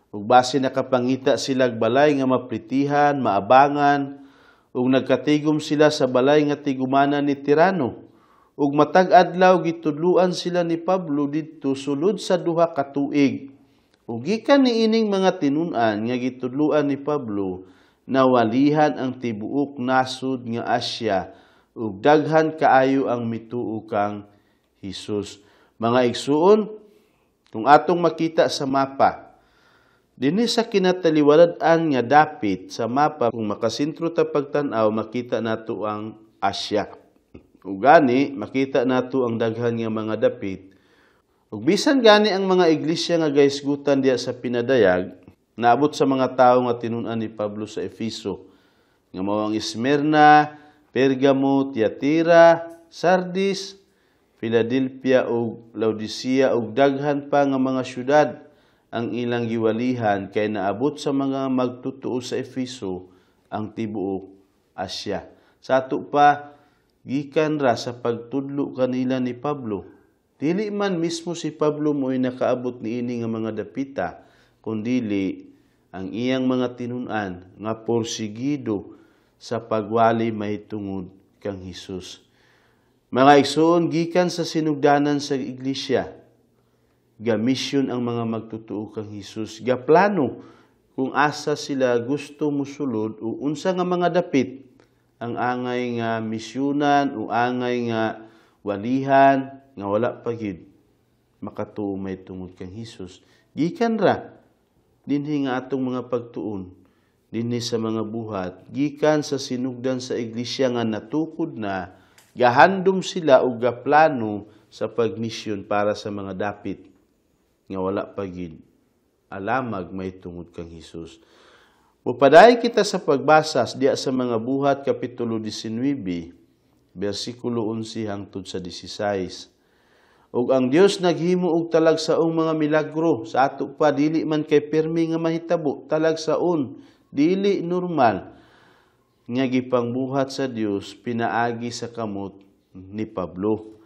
Ug base nakapangita silag balay nga mapritihan, maabangan, ug nagkatigom sila sa balay nga tigumanan ni Tirano. Ug matag adlaw gitudluan sila ni Pablo didto sulod sa 2 ka tuig. Ug gikan niining mga tinun-an nga gitudluan ni Pablo, nawalihan ang tibuok nasod nga Asya ug daghan kaayo ang mituo kang Hesus. Mga igsuon, kung atong makita sa mapa, dinhi sa kinataliwalad-an nga dapit sa mapa, kung makasentro ta pagtan-aw, makita nato ang Asya. Ug gani makita nato ang daghan nga mga dapit. Ug bisan gani ang mga iglesia nga gahisgutan diha sa pinadayag, naabot sa mga tawo nga tinun-an ni Pablo sa Efeso, nga mao ang Esmirna, Pergamo, Tiatira, Sardis, Philadelphia ug Laodicea ug daghan pa nga mga syudad ang ilang giwalihan kay naabot sa mga magtutuo sa Efeso ang tibuok Asya. Sa ato pa, gikan ra sa pagtudlo kanila ni Pablo. Dili man mismo si Pablo mo'y nakaabot niini nga mga dapita, kundili ang iyang mga tinun-an nga porsigido sa pagwali mahitungod kang Hesus. Mga igsoon, gikan sa sinugdanan sa iglesia, gamisyon ang mga magtutuo kang Hesus, gaplano kung asa sila gusto musulod o unsa nga mga dapit ang angay nga misyunan o angay nga walihan nga wala pa gid makatuo mahitungod kang Hesus. Gikan ra dinhi nga atong mga pagtuon dinhi sa mga buhat, gikan sa sinugdan sa iglesia nga natukod na, gahandom sila og gaplano sa pagmisyon para sa mga dapit nga wala pa gid alamag mahitungod kang Hesus. Mupadayon kita sa pagbasa diya sa mga Buhat kapitulo 19 bersikulo 11 hangtod sa 16. Ug ang Dios naghimo og talagsaong mga milagro sa ato pa, dili man kay pirmi nga mahitabo, talagsaon, dili normal nga gipangbuhat sa Dios pinaagi sa kamot ni Pablo.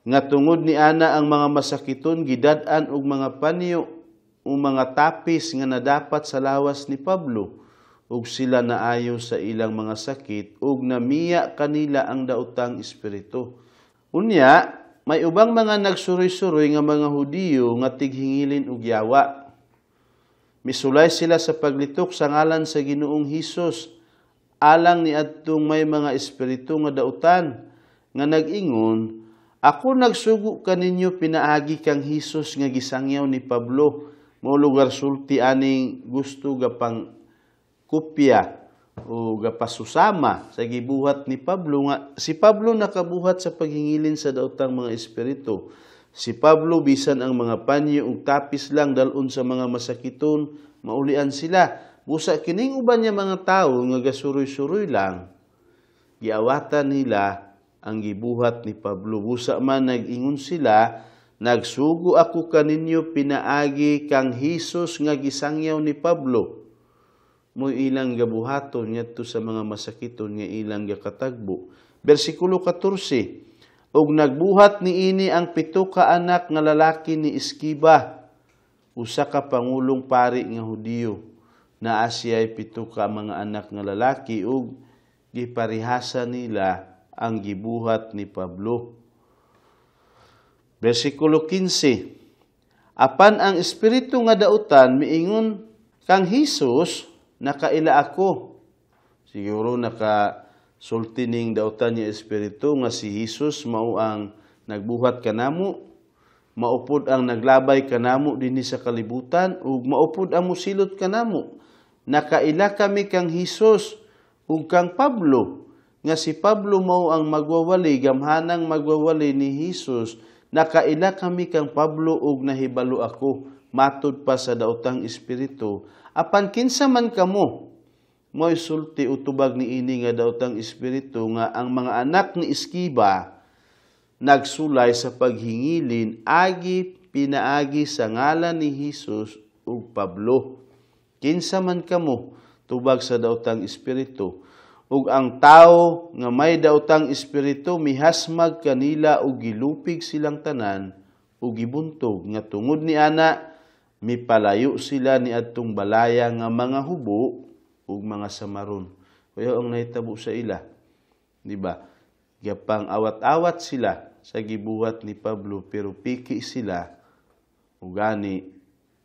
Nga tungod ni ana ang mga masakiton gidad-an og mga panyo o mga tapis nga nadapat sa lawas ni Pablo, ug sila naayo sa ilang mga sakit ug namiya kanila ang daotang espiritu. Unya, may ubang mga nagsuroy-suroy nga mga Hudiyo nga tighingilin og yawa. Misulay sila sa paglitok sa ngalan sa Ginoong Hesus alang niadtong may mga espiritu nga dautan nga nag-ingon, "Ako nagsugo kaninyo pinaagi kang Hesus nga gisangyaw ni Pablo." Mao lugar sulti aning gusto gapang kopya o gapasusama sa gibuhat ni Pablo, nga si Pablo nakabuhat sa paghingilin sa daotang mga espiritu. Si Pablo bisan ang mga panyo ug tapis lang dalon sa mga masakiton, maulian sila. Busa kining uban niya mga tawo nga gasuroy-suroy lang, giawatan nila ang gibuhat ni Pablo. Busa man nag-ingon sila, "Nagsugo ako kaninyo pinaagi kang Hesus nga gisangyaw ni Pablo." Mo'y ilang gabuhaton ngadto sa mga masakiton nga ilang gakatagbo. Bersikulo 14, ug nagbuhat niini ang 7 ka anak nga lalaki ni Eskiba, usa ka pangulong pari nga Hudiyo. Naa siya'y 7 ka mga anak nga lalaki ug giparihasa nila ang gibuhat ni Pablo. Bersikulo 15, apan ang espiritu nga dautan miingon Kang Hesus nakaila ako. Siguro naka sulti ning dautan niya espiritu nga si Hesus mao ang nagbuhat kanamo, maupod ang naglabay kanamo dinhi sa kalibutan, ug maupod ang musilot kanamo. Nakaila kami kang Hesus ug kang Pablo, nga si Pablo mao ang magwawali, gamhanang magwawali ni Hesus. Nakaila kami kang Pablo ug nahibalo ako, matud pa sa daotang espiritu. Apan kinsa man kamo? Mo'y sulti o tubag ni ini nga daotang espiritu nga ang mga anak ni Eskiba nagsulay sa paghingilin agi pinaagi sa ngalan ni Hesus ug Pablo. Kinsa man kamo? Tubag sa daotang espiritu. Ug ang tawo nga may daotang espiritu mihasmag kanila ug gilupig silang tanan ug gibuntog, nga tungod ni ana mipalayo sila ni adtong balaya nga mga hubo ug mga samaron. Kaya ang nahitabo sa ila, di ba? Gapang awat-awat sila sa gibuhat ni Pablo, pero piki sila. Ugani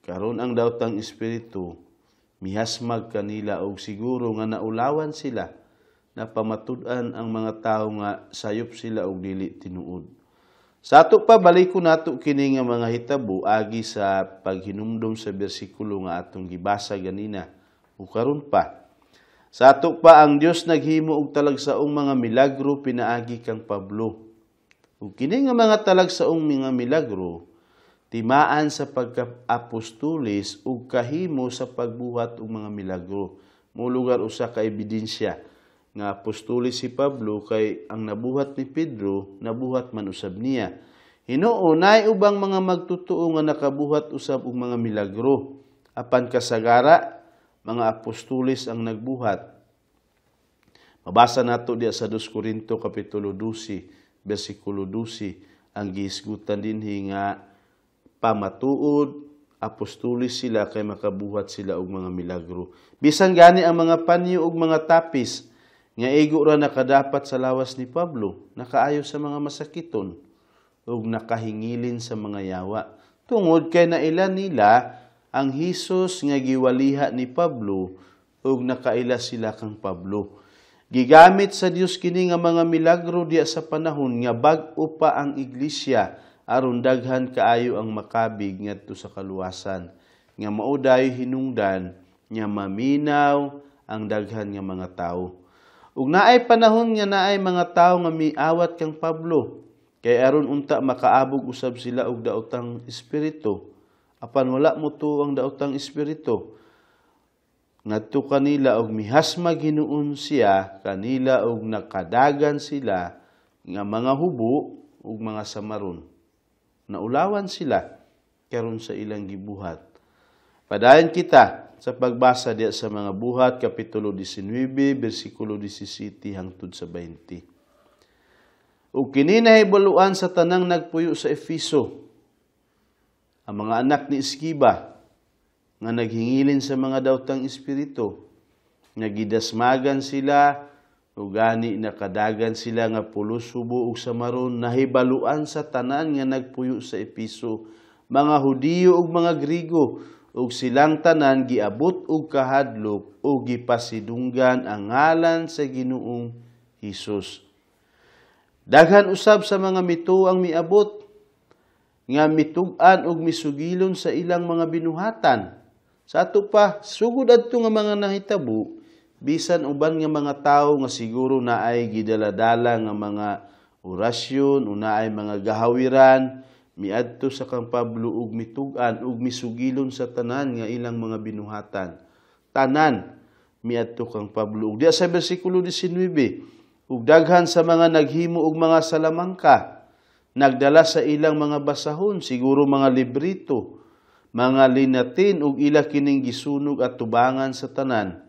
karon ang daotang espiritu mihasmag kanila og siguro nga naulawan sila, na pamatud-an ang mga tawo nga sayop sila og dili tinuod. Sa ato pa, baliko nato kini nga mga hitabo agi sa paghinumdom sa bersikulo nga atong gibasa ganina o karon pa. Sa ato pa, ang Dios naghimo og talagsaong mga milagro pinaagi kang Pablo. Ug kini nga mga talagsaong mga milagro timaan sa pagka-apostolis ug kahimo sa pagbuhat og mga milagro. Molugar usa ka ebidensya nga apostolis si Pablo kay ang nabuhat ni Pedro, nabuhat man usab niya. Hinuon naay ubang mga magtotoo nga nakabuhat usab og mga milagro. Apan kasagara mga apostolis ang nagbuhat. Mabasa nato diya sa 2 Korinto kapitulo 12 bersikulo 12 ang gihisgutan dinhi nga pamatuod apostolis sila kay makabuhat sila og mga milagro. Bisan gani ang mga panyo og mga tapis nga igo ra nakadapat sa lawas ni Pablo, nakaayo sa mga masakiton ug nakahingilin sa mga yawa. Tungod kay naila nila ang Hesus nga giwaliha ni Pablo ug nakaila sila kang Pablo. Gigamit sa Dios kini nga mga milagro diya sa panahon nga bag-o pa ang iglesia aron daghan kaayo ang makabig ngadto sa kaluwasan, nga mao dayo hinungdan nga maminaw ang daghan nga mga tawo. Ug naay panahon nga naay mga tawo nga miawat kang Pablo kay aron unta makaabog usab sila og daotang espiritu. Apan wala mo tuo ang daotang espiritu ngadto kanila og mihasmag hinuon siya kanila og nakadagan sila nga mga hubo ug mga samaron. Naulawan sila karon sa ilang gibuhat. Padayon kita sa pagbasa diya sa mga Buhat, Kapitulo 19, versikulo 17 hangtod sa 20. Ug kini nahibaluan sa tanang nagpuyo sa Efeso, ang mga anak ni Eskiba nga naghingilin sa mga daotang espiritu, nga gidasmagan sila, ug gani nakadagan sila nga pulos hubo ug samaron, nahibaluan sa tanan nga nagpuyo sa Efeso, mga Hudiyo ug mga Griego, ug silang tanan giabot og kahadlok ug gipasidunggan ang ngalan sa Ginoong Hesus. Daghan usab sa mga mituo ang miabot nga mitug-an og misugilon sa ilang mga binuhatan. Sa ato pa, sugod adto nga mga nahitabo, bisan uban nga mga tawo nga siguro naay gidaladala nga mga orasyon o naay mga gahawiran, miadto sa kang Pablo ug mitug-an ug misugilon sa tanan nga ilang mga binuhatan. Tanan miadto kang Pablo. Ug diya sa bersikulo 19, ug daghan sa mga naghimo og mga salamangka, nagdala sa ilang mga basahon, siguro mga librito, mga linatin ug ila kining gisunog at tubangan sa tanan.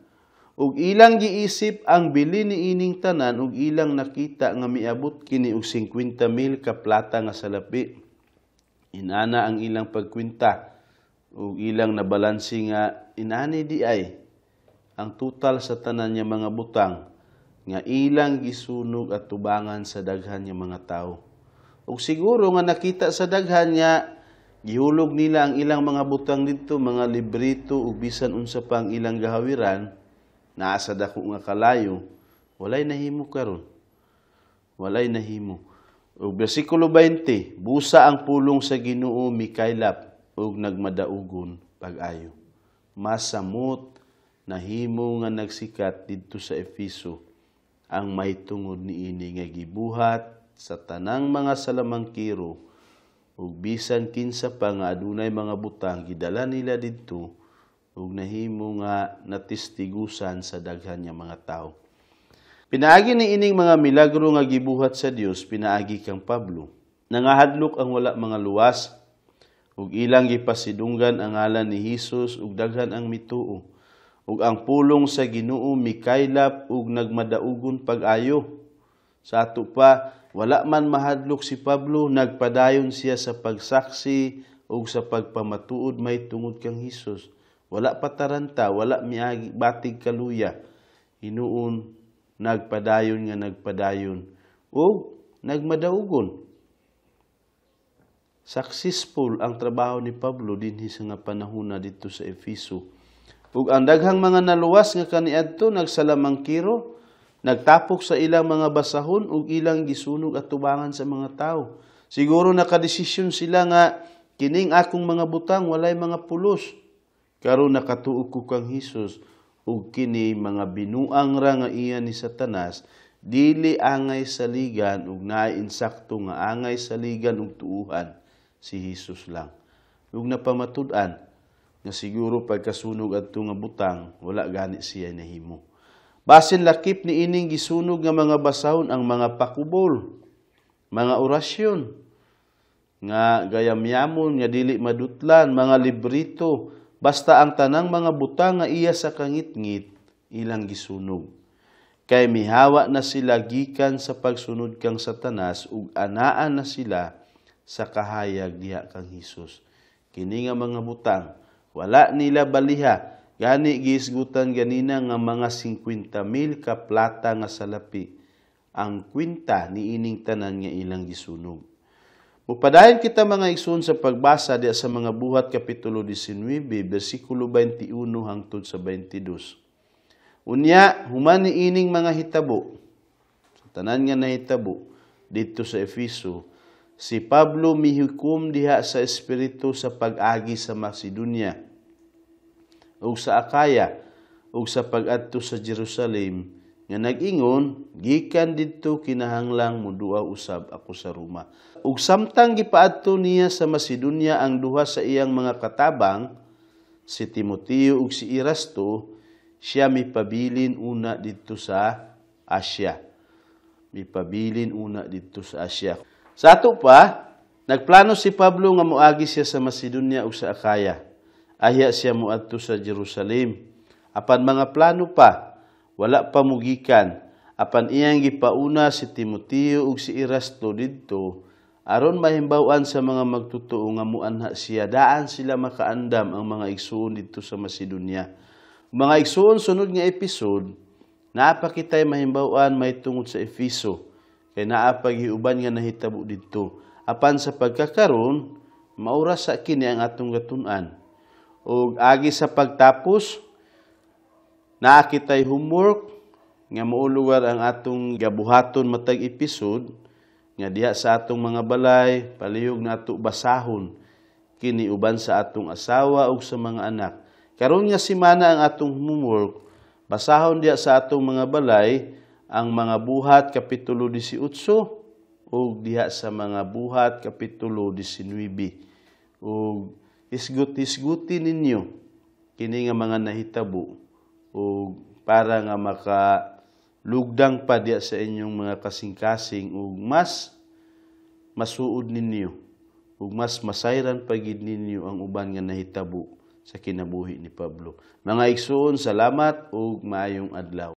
Ug ilang giisip ang bili niining tanan ug ilang nakita nga miabot kini og 50,000 ka plata nga salapi. Inana ang ilang pagkwinta ug ilang nabalansi nga inani di ay ang total sa tanan nga mga butang nga ilang gisunog at tubangan sa daghan nga mga tawo. Ug siguro nga nakita sa daghan nga Gihulog nila ang ilang mga butang didto, mga librito ug bisan unsa pa ang ilang gahawiran, naa sa dako nga kalayo, walay nahimo karon. Walay nahimo. Ug bersikulo 20, busa ang pulong sa Ginoo mikaylap ug nagmadaugon pag-ayo. Masamot nahimo nga nagsikat didto sa Efeso ang mahitungod niini nga gibuhat sa tanang mga salamangkiro ug bisan kinsa pa nga adunay mga butang gidala nila didto ug nahimo nga natestigusan sa daghan nga mga tawo. Pinaagi ni ining mga milagro nga gibuhat sa Dios pinaagi kang Pablo. Nangahadlok ang wala mga luwas ug ilang gipasidunggan ang ngalan ni Hesus ug daghan ang mituo. Ug ang pulong sa Ginoo mikaylap ug nagmadaugon pag-ayo. Sa ato pa, wala man mahadlok si Pablo, nagpadayon siya sa pagsaksi ug sa pagpamatuod may tungod kang Hesus. Wala pataranta, wala miagi batig kaluya. Hinuon nagpadayon nga nagpadayon ug nagmadaugon. Successful ang trabaho ni Pablo dinhi sa nga panahona didto sa Efeso. Ug ang daghang mga naluwas nga kaniadto nagsalamangkiro, nagtapok sa ilang mga basahon ug ilang gisunog at tubangan sa mga tawo. Siguro nakadesisyon sila nga kining akong mga butang walay mga pulos. Karon nakatuo ko kang Hesus ug kini mga binuang ra nga iya ni Satanas dili angay saligan ug naay insakto nga angay saligan ug tuuhan si Hesus lang. Ug napamatud-an nga siguro pagkasunog adto nga butang wala gani siya nahimo. Basin lakip ni ining gisunog nga mga basahon ang mga pakubol, mga orasyon nga gayamyamon nga dili madutlan, mga librito, basta ang tanang mga butang nga iya sa kangitngit ilang gisunog. Kay mihawa na sila gikan sa pagsunod kang Satanas ug anaan na sila sa kahayag diha kang Hesus. Kini nga mga butang wala nila baliha. Gani gihisgutan ganina nga mga 50,000 ka plata nga salapi ang kwinta niining tanan nga ilang gisunog. Mupadayon kita mga igsoon sa pagbasa diha sa mga Buhat kapitulo 19 bersikulo 21 hangtod sa 22. Unya human niining mga hitabo, sa tanan nga nahitabo didto sa Efeso, si Pablo mihukom diha sa espiritu sa pag-agi sa Macedonia ug sa Akaya ug sa pag-adto sa Jerusalem nga nag-ingon gikan didto kinahanglang moduaw usab ako sa Roma. Ug samtang gipaadto niya sa Macedonia ang duha sa iyang mga katabang, si Timoteo ug si Erasto, siya mipabilin una didto sa Asia. Mipabilin una didto sa Asia. Sa ato pa, nagplano si Pablo nga moagi siya sa Macedonia ug sa Akaya. Ahya siya moadto sa Jerusalem. Apan mga plano pa, wala pa mugikan. Apan iyang gipauna si Timoteo ug si Erasto didto aron mahimbaw-an sa mga magtotoo nga muanha siya, daan sila makaandam ang mga igsuon didto sa Macedonia. Mga igsuon, sunod nga episode, naa pa kitay mahimbaw-an mahitungod sa Efeso, kay naa pa giuban nga nahitabo didto. Apan sa pagkakaron, maura sa kini ang atong gatun-an. Ug agi sa pagtapos, naa kitay homework nga moulugar ang atong gabuhaton matag episode nga diha sa atong mga balay palihog nato basahon kini uban sa atong asawa ug sa mga anak. Karon nga semana ang atong homework, basahon diha sa atong mga balay ang mga Buhat kapitulo 18 ug diha sa mga Buhat kapitulo 19. Ug hisgot-hisguti ninyo kini nga mga nahitabo ug para nga makalugdang pa diha sa inyong mga kasing-kasing ug mas masuod ninyo ug mas masayran pa gid ninyo ang uban nga nahitabo sa kinabuhi ni Pablo. Mga igsoon, salamat ug maayong adlaw.